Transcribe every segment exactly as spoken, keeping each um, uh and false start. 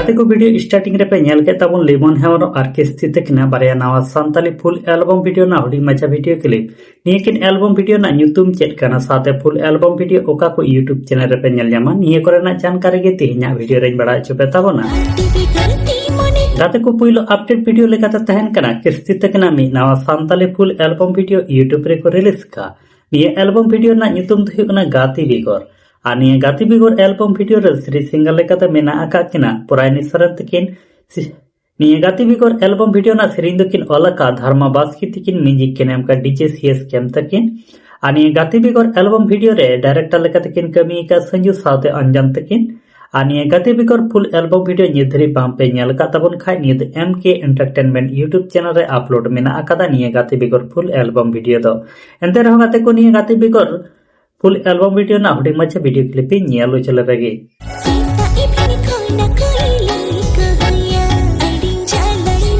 ᱜᱟᱛᱮ ᱠᱚ, video starting ᱨᱮᱯᱮ ᱧᱮᱞ ᱠᱮᱫ ᱛᱟᱵᱚᱱ ᱞᱤᱢᱚᱱ ᱦᱮᱢᱵᱨᱚᱢ ᱟᱨ ᱠᱤᱥᱛᱤ ᱛᱟᱹᱠᱤᱱᱟᱜ ᱵᱟᱨᱭᱟ ᱱᱟᱣᱟ ᱥᱟᱱᱛᱟᱞᱤ full album video ᱨᱮᱱᱟᱜ ᱦᱩᱰᱤᱧ ᱢᱟᱪᱷᱟ video clip᱾ ᱱᱤᱭᱟᱹ ᱠᱤᱱ album video ᱨᱮᱱᱟᱜ ᱧᱩᱛᱩᱢ ᱪᱮᱫ ᱠᱟᱱᱟ, ᱥᱟᱶᱛᱮ full album video ᱚᱠᱟ ᱠᱚ YouTube channel ᱨᱮᱯᱮ ᱧᱮᱞ ᱧᱟᱢᱟ, ᱱᱤᱭᱟᱹ ᱠᱚᱨᱮᱱᱟᱜ ᱡᱟᱱᱠᱟᱨᱤ ᱜᱮ ᱛᱮᱦᱮᱧᱟᱜ video ᱨᱮᱧ ᱵᱟᱲᱟᱭ ᱦᱚᱪᱚ ᱯᱮ ᱛᱟᱵᱚᱱᱟ᱾ ᱜᱟᱛᱮ ᱠᱚ, ᱯᱩᱭᱞᱩ update video ᱞᱮᱠᱟᱛᱮ ᱛᱟᱦᱮᱱ ᱠᱟᱱᱟ ᱠᱤᱥᱛᱤ ᱛᱟᱹᱠᱤᱱᱟᱜ ᱢᱤᱫ ᱱᱟᱣᱟ Santali full album video YouTube ᱨᱮᱠᱚ release ᱠᱟᱜ᱾ ᱱᱤᱭᱟᱹ album video ᱨᱮᱱᱟᱜ ᱧᱩᱛᱩᱢ ᱫᱚ ᱦᱩᱭᱩᱜ ᱠᱟᱱᱟ ᱜᱟᱛᱮ ᱵᱮᱜᱚᱨ᱾ ᱟᱨ ᱱᱤᱭᱟᱹ ᱜᱟᱛᱮ ᱵᱮᱜᱚᱨ album video ᱨᱮ series singer ᱞᱮᱠᱟᱛᱮ ᱢᱮᱱᱟᱜ ᱟᱠᱟᱫ ᱠᱤᱱᱟ ᱯᱚᱨᱟᱭᱱᱤ ᱥᱚᱨᱮᱱ ᱛᱟᱹᱠᱤᱱ᱾ ᱥᱤ-, ᱱᱤᱭᱟᱹ ᱜᱟᱛᱮ ᱵᱮᱜᱚᱨ album video ᱨᱮᱱᱟᱜ ᱥᱮᱨᱮᱧ ᱫᱚᱠᱤᱱ ᱚᱞ ᱟᱠᱟᱫ ᱫᱷᱟᱨᱢᱟ ᱵᱟᱥᱠᱮ ᱛᱟᱹᱠᱤᱱ, music ᱠᱤᱱ ᱮᱢ ᱟᱠᱟᱫ DJ ᱥᱤ ᱮᱥ ᱠᱮᱢ ᱛᱟᱹᱠᱤᱱ᱾ ᱟᱨ ᱱᱤᱭᱟᱹ ᱜᱟᱛᱮ ᱵᱮᱜᱚᱨ album video ᱨᱮ director ᱞᱮᱠᱟᱛᱮ ᱠᱤᱱ ᱠᱟᱹᱢᱤ ᱟᱠᱟᱫ ᱥᱟᱹᱧᱡᱩ ᱥᱟᱶᱛᱮ ᱚᱧᱡᱚᱱ ᱛᱟᱹᱠᱤᱱ᱾ ᱟᱨ ᱱᱤᱭᱟᱹ ᱜᱟᱛᱮ ᱵᱮᱜᱚᱨ full album video ᱱᱤᱛ ᱫᱷᱟᱹᱨᱤᱡ ᱵᱟᱝ ᱯᱮ ᱧᱮᱞ ᱟᱠᱟᱫ ᱛᱟᱵᱚᱱ ᱠᱷᱟᱡ, ᱱᱤᱭᱟᱹ ᱫᱚ M K Entertainment YouTube channel ᱨᱮ upload ᱢᱮᱱᱟᱜ ᱟᱠᱟᱫᱟ ᱱᱤᱭᱟᱹ ᱜᱟᱛᱮ ᱵᱮᱜᱚᱨ full album video ᱫᱚ᱾ ᱮᱱᱛᱮ ᱨᱮᱦᱚᱸ ᱜᱟᱛᱮ ᱠᱚ, ᱱᱤᱭᱟᱹ ᱜᱟᱛᱮ ᱵᱮᱜᱚᱨ full album video ᱨᱮᱱᱟᱜ ᱦᱩᱰᱤᱧ ᱢᱟᱪᱷᱟ video clip ᱤᱧ ᱧᱮᱞ ᱦᱚᱪᱚ ᱞᱮᱯᱮ ᱜᱮ᱾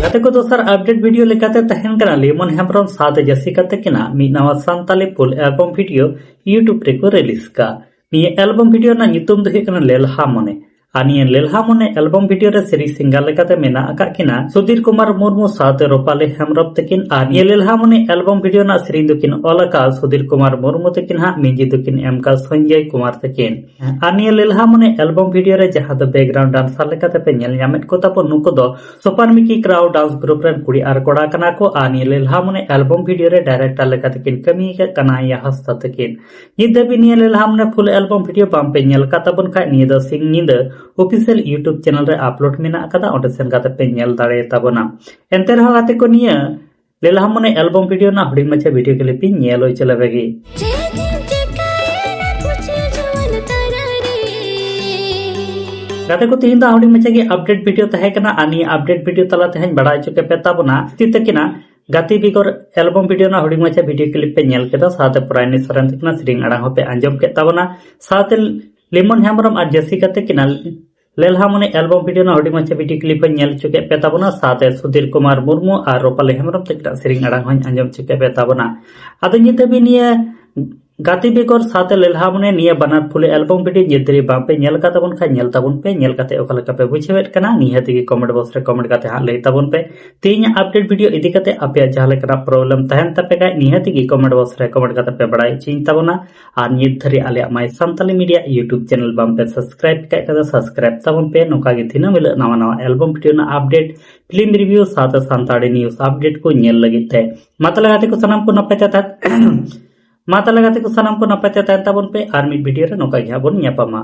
ᱜᱟᱛᱮ ᱠᱚ, ᱫᱚᱥᱟᱨ update video ᱞᱮᱠᱟᱛᱮ ᱛᱟᱦᱮᱱ ᱠᱟᱱᱟ ᱞᱤᱢᱚᱱ ᱦᱮᱢᱵᱨᱚᱢ ᱥᱟᱶᱛᱮ ᱡᱮᱥᱤᱠᱟ ᱛᱟᱹᱠᱤᱱᱟᱜ ᱢᱤᱫ ᱱᱟᱣᱟ Santali full album video YouTube ᱨᱮᱠᱚ release ᱠᱟᱜ᱾ ᱱᱤᱭᱟᱹ album video ᱨᱮᱱᱟᱜ ᱧᱩᱛᱩᱢ ᱫᱚ ᱦᱩᱭᱩᱜ ᱠᱟᱱᱟ ᱞᱮᱞᱦᱟ ᱢᱚᱱᱮ᱾ ᱟᱨ ᱱᱤᱭᱟᱹ ᱞᱮᱞᱦᱟ ᱢᱚᱱᱮ album video ᱨᱮ series singer ᱞᱮᱠᱟᱛᱮ ᱢᱮᱱᱟᱜ ᱟᱠᱟᱫ ᱠᱤᱱᱟ ᱥᱩᱫᱷᱤᱨ ᱠᱩᱢᱟᱨ ᱢᱩᱨᱢᱩ ᱥᱟᱶᱛᱮ ᱨᱩᱯᱟᱞᱤ ᱦᱮᱢᱵᱨᱚᱢ ᱛᱟᱹᱠᱤᱱ᱾ ᱟᱨ ᱱᱤᱭᱟᱹ ᱞᱮᱞᱦᱟ ᱢᱚᱱᱮ album video ᱨᱮᱱᱟᱜ ᱥᱮᱨᱮᱧ ᱫᱚᱠᱤᱱ ᱚᱞ ᱟᱠᱟᱫ ᱥᱩᱫᱷᱤᱨ ᱠᱩᱢᱟᱨ ᱢᱩᱨᱢᱩ ᱛᱟᱹᱠᱤᱱ ᱦᱟᱸᱜ, music ᱫᱚᱠᱤᱱ ᱮᱢ ᱟᱠᱟᱫ ᱥᱚᱧᱡᱚᱭ ᱠᱩᱢᱟᱨ ᱛᱟᱹᱠᱤᱱ᱾ ᱟᱨ ᱱᱤᱭᱟᱹ ᱞᱮᱞᱦᱟ ᱢᱚᱱᱮ album video ᱨᱮ ᱡᱟᱦᱟᱸ ᱫᱚ background dancer ᱞᱮᱠᱟᱛᱮ ᱯᱮ ᱧᱮᱞ ᱧᱟᱢᱮᱫ ᱠᱚ ᱛᱟᱵᱚᱱ, ᱱᱩᱠᱩ ᱫᱚ ᱥᱚᱯᱟᱱ ᱢᱤᱠᱤ ᱠᱨᱟᱣ dance group ᱨᱮᱱ ᱠᱩᱲᱤ ᱟᱨ ᱠᱚᱲᱟ ᱠᱟᱱᱟ ᱠᱚ᱾ ᱟᱨ ᱱᱤᱭᱟᱹ ᱞᱮᱞᱦᱟ ᱢᱚᱱᱮ album video ᱨᱮ director ᱞᱮᱠᱟᱛᱮ ᱠᱤᱱ ᱠᱟᱹᱢᱤ ᱟᱠᱟᱫ ᱠᱟᱱᱟᱭᱟ ᱦᱟᱸᱥᱫᱟ ᱛᱟᱹᱠᱤᱱ᱾ ᱱᱤᱛ ᱫᱷᱟᱹᱵᱤᱡ ᱱᱤᱭᱟᱹ ᱞᱮᱞᱦᱟ ᱢᱚᱱᱮ full album video ᱵᱟᱝ ᱯᱮ ᱧᱮᱞ ᱟᱠᱟᱫ ᱛᱟᱵᱚᱱ ᱠᱷᱟᱡ, ᱱᱤᱭᱟᱹ ᱫᱚ ᱥᱤᱧ ᱧᱤᱫᱟᱹ official YouTube channel ᱨᱮ upload ᱢᱮᱱᱟᱜ ᱟᱠᱟᱫᱟ, ᱚᱸᱰᱮ ᱥᱮᱱ ᱠᱟᱛᱮ ᱯᱮ ᱧᱮᱞ ᱫᱟᱲᱮ ᱛᱟᱵᱚᱱᱟ᱾ ᱮᱱᱛᱮ ᱨᱮᱦᱚᱸ ᱜᱟᱛᱮ ᱠᱚ, ᱱᱤᱭᱟᱹ ᱞᱮᱞᱦᱟ ᱢᱚᱱᱮ album video ᱨᱮᱱᱟᱜ ᱦᱩᱰᱤᱧ ᱢᱟᱪᱷᱟ video clip ᱤᱧ ᱧᱮᱞ ᱦᱚᱪᱚ ᱞᱮᱯᱮ ᱜᱮ᱾ ᱜᱟᱛᱮ ᱠᱚ, ᱛᱮᱦᱮᱧ ᱫᱚ ᱦᱩᱰᱤᱧ ᱢᱟᱪᱷᱟ ᱜᱮ update video ᱛᱟᱦᱮᱸ ᱠᱟᱱᱟ᱾ ᱟᱨ ᱱᱤᱭᱟᱹ update video ᱛᱟᱞᱟ ᱛᱮᱦᱚᱸᱧ ᱵᱟᱲᱟᱭ ᱦᱚᱪᱚ ᱠᱮᱫ ᱯᱮ ᱛᱟᱵᱚᱱᱟ ᱠᱤᱥᱛᱤ ᱛᱟᱹᱠᱤᱱᱟᱜ ᱜᱟᱛᱮ ᱵᱮᱜᱚᱨ album video ᱨᱮᱱᱟᱜ ᱦᱩᱰᱤᱧ ᱢᱟᱪᱷᱟ video clip ᱯᱮ ᱧᱮᱞ ᱠᱮᱫᱟ, ᱥᱟᱶᱛᱮ ᱯᱚᱨᱟᱭᱱᱤ ᱥᱚᱨᱮᱱ ᱛᱟᱹᱠᱤᱱᱟᱜ ᱥᱮᱨᱮᱧ ᱟᱲᱟᱝ ᱦᱚᱸᱯᱮ ᱟᱸᱡᱚᱢ ᱠᱮᱫ ᱛᱟᱵᱚᱱᱟ, ᱥᱟᱶᱛᱮ ᱞᱤᱢᱚᱱ ᱦᱮᱢᱵᱨᱚᱢ ᱟᱨ ᱡᱮᱥᱤᱠᱟ ᱛᱟᱹᱠᱤᱱᱟᱜ ᱞᱮᱞᱦᱟ ᱢᱚᱱᱮ album video ᱨᱮᱱᱟᱜ ᱦᱩᱰᱤᱧ ᱢᱟᱪᱷᱟ video clip ᱦᱚᱸᱧ ᱧᱮᱞ ᱦᱚᱪᱚ ᱠᱮᱫ ᱯᱮ ᱛᱟᱵᱚᱱᱟ, ᱥᱟᱶᱛᱮ ᱥᱩᱫᱷᱤᱨ ᱠᱩᱢᱟᱨ ᱢᱩᱨᱢᱩ ᱟᱨ ᱨᱩᱯᱟᱞᱤ ᱦᱮᱢᱵᱨᱚᱢ ᱛᱟᱹᱠᱤᱱᱟᱜ ᱥᱮᱨᱮᱧ ᱟᱲᱟᱝ ᱦᱚᱸᱧ ᱟᱸᱡᱚᱢ ᱦᱚᱪᱚ ᱠᱮᱫ ᱯᱮ ᱛᱟᱵᱚᱱᱟ᱾ ᱟᱫᱚ ᱱᱤᱛ ᱫᱷᱟᱹᱵᱤᱡ ᱱᱤᱭᱟᱹ ᱜᱟᱛᱮ ᱵᱮᱜᱚᱨ ᱥᱟᱶᱛᱮ ᱞᱮᱞᱦᱟ ᱢᱚᱱᱮ ᱱᱤᱭᱟᱹ ᱵᱟᱱᱟᱨ ᱯᱷᱩᱞ ᱮᱞᱵᱟᱢ ᱵᱷᱤᱰᱤᱭᱳ ᱱᱤᱛ ᱫᱷᱟᱹᱨᱤᱡ ᱵᱟᱝ ᱯᱮ ᱧᱮᱞ ᱟᱠᱟᱫ ᱛᱟᱵᱚᱱ ᱠᱷᱟᱱ, ᱧᱮᱞ ᱛᱟᱵᱚᱱ ᱯᱮ᱾ ᱧᱮᱞ ᱠᱟᱛᱮ ᱚᱠᱟ ᱞᱮᱠᱟ ᱯᱮ ᱵᱩᱡᱷᱟᱹᱣᱮᱫ ᱠᱟᱱᱟ, ᱱᱤᱦᱟᱹᱛ ᱜᱮ ᱠᱚᱢᱮᱱᱴ ᱵᱚᱠᱥ ᱨᱮ ᱠᱚᱢᱮᱱᱴ ᱠᱟᱛᱮ ᱦᱟᱸᱜ ᱞᱟᱹᱭ ᱛᱟᱵᱚᱱ ᱯᱮ᱾ ᱛᱮᱦᱮᱧᱟᱜ ᱟᱯᱰᱮᱴ ᱵᱷᱤᱰᱤᱭᱳ ᱤᱫᱤ ᱠᱟᱛᱮ ᱟᱯᱮᱭᱟᱜ ᱡᱟᱦᱟᱸ ᱞᱮᱠᱟᱱᱟᱜ ᱯᱨᱚᱵᱞᱮᱢ ᱛᱟᱦᱮᱱ ᱛᱟᱯᱮ ᱠᱷᱟᱡ, ᱱᱤᱦᱟᱹᱛ ᱜᱮ ᱠᱚᱢᱮᱱᱴ ᱵᱚᱠᱥ ᱨᱮ ᱠᱚᱢᱮᱱᱴ ᱠᱟᱛᱮ ᱯᱮ ᱵᱟᱲᱟᱭ ᱦᱚᱪᱚᱧ ᱛᱟᱵᱚᱱᱟ᱾ ᱟᱨ ᱱᱤᱛ ᱫᱷᱟᱹᱨᱤᱡ ᱟᱞᱮᱭᱟᱜ ᱢᱟᱭ ᱥᱟᱱᱛᱟᱞᱤ ᱢᱤᱰᱤᱭᱟ ᱭᱩᱴᱩᱵᱽ ᱪᱮᱱᱮᱞ ᱵᱟᱝ ᱯᱮ ᱥᱟᱵᱥᱠᱨᱟᱭᱤᱵ ᱠᱟᱜ ᱠᱷᱟᱡ ᱫᱚ ᱥᱟᱵᱥᱠᱨᱟᱭᱤᱵ ᱛᱟᱵᱚᱱ ᱯᱮ᱾ ᱱᱚᱝᱠᱟ ᱜᱮ ᱫᱤᱱᱟᱹᱢ ᱦᱤᱞᱳᱜ ᱱᱟᱣᱟ ᱱᱟᱣᱟ ᱮᱞᱵᱟᱢ ᱵᱷᱤᱰᱤᱭᱳ ᱨᱮᱱᱟᱜ ᱟᱯᱰᱮᱴ, ᱯᱷᱤᱞᱢ ᱨᱤᱵᱷᱤᱭᱩ ᱥᱟᱶᱛᱮ ᱥᱟᱱᱛᱟᱲᱤ ᱱᱤᱭᱩᱡᱽ ᱟᱯᱰᱮᱴ ᱠᱚ ᱧᱮᱞ ᱞᱟᱹᱜᱤᱫ ᱛᱮ᱾ ᱢᱟ ᱛᱟᱦᱞᱮ ᱜᱟᱛᱮ ᱠᱚ ᱥᱟᱱᱟᱢ ᱠᱚ ᱱᱟᱯᱟᱭ ᱛᱮ ᱛᱟᱦᱮᱱ ᱢᱟ ᱛᱟᱦᱞᱮ ᱜᱟᱛᱮ ᱠᱚ ᱥᱟᱱᱟᱢ ᱠᱚ ᱱᱟᱯᱟᱭ ᱛᱮ ᱛᱟᱦᱮᱱ ᱛᱟᱵᱚᱱ ᱯᱮ, ᱟᱨ ᱢᱤᱫ ᱵᱷᱤᱰᱤᱭᱳ ᱨᱮ ᱱᱚᱝᱠᱟ ᱜᱮ ᱦᱟᱸᱜ ᱵᱚᱱ ᱧᱟᱯᱟᱢᱟ᱾